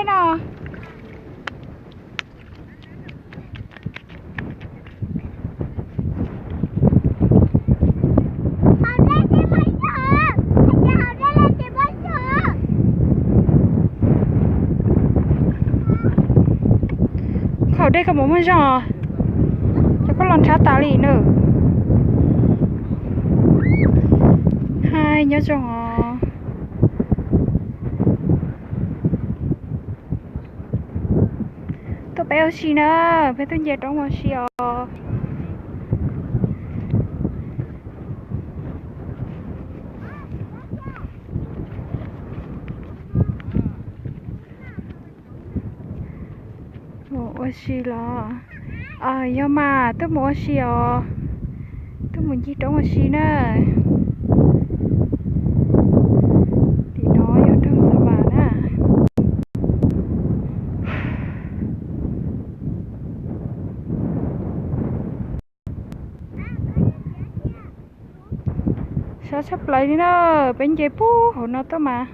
no. Thaum dej koj mus muaj zog, cov koj los nrhav tas li na. Hai nyob zoo os. Tuaj peb ua si na, peb tuaj nce roob ua si os. Mus ua si los? Yog mas tuaj mus ua si os, tuaj mus ncig roob ua si na. Tim no yog nroog Xav Vas na. Sab tshaj plaws li na, peb nce puag hauv no tuaj mas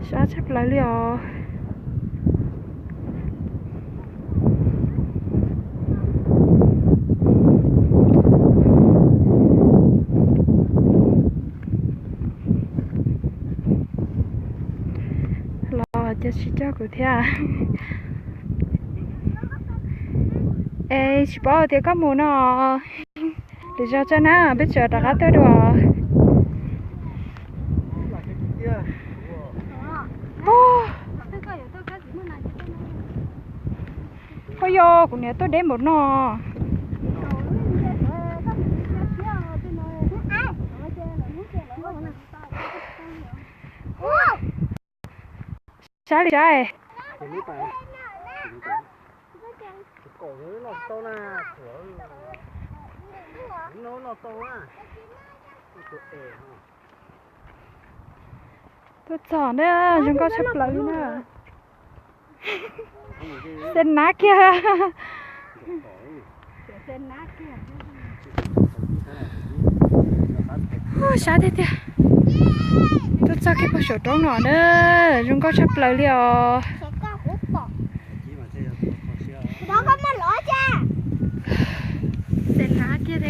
sab tshaj plaws li os. Los cas tsis coj kuv thiab? Es tsis paub tias koj mus no. Lwm zaus tso na, peb tseem rov qab tuaj dua. Ua, yog kuv niam tuaj deb npaum no. Sab li sab. Tuaj txog na, zoo nkauj tshaj plaws li na. Xeeb nab kiag. Sab tiag tiag. Tuaj txog kiag puag saum roob no na, zoo nkauj tshaj plaws li os. Xeeb nab kiag.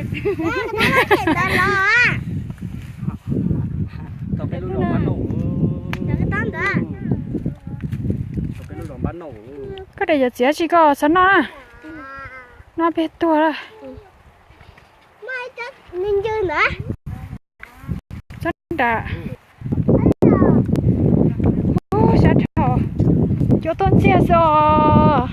Koj daim yuav txiav tsis koj txhob noj na. Noj peg tuag lawm. Tsob nram. Ub, sab dhau. Cua tuaj ntxiag xwb os.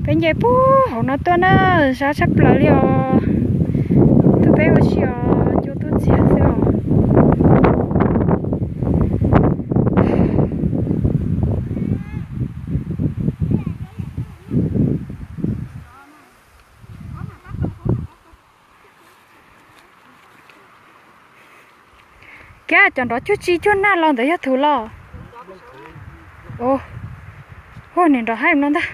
Peb nce puag hauv no tuaj na, sab tshaj plaws li os. Tuaj peb ua si os, cua tuaj ntxiag xwb os. Kiag cov nrov cuag tsi cuag nag los ntawd yog tus los? Hu, niam nrov haib no ntag.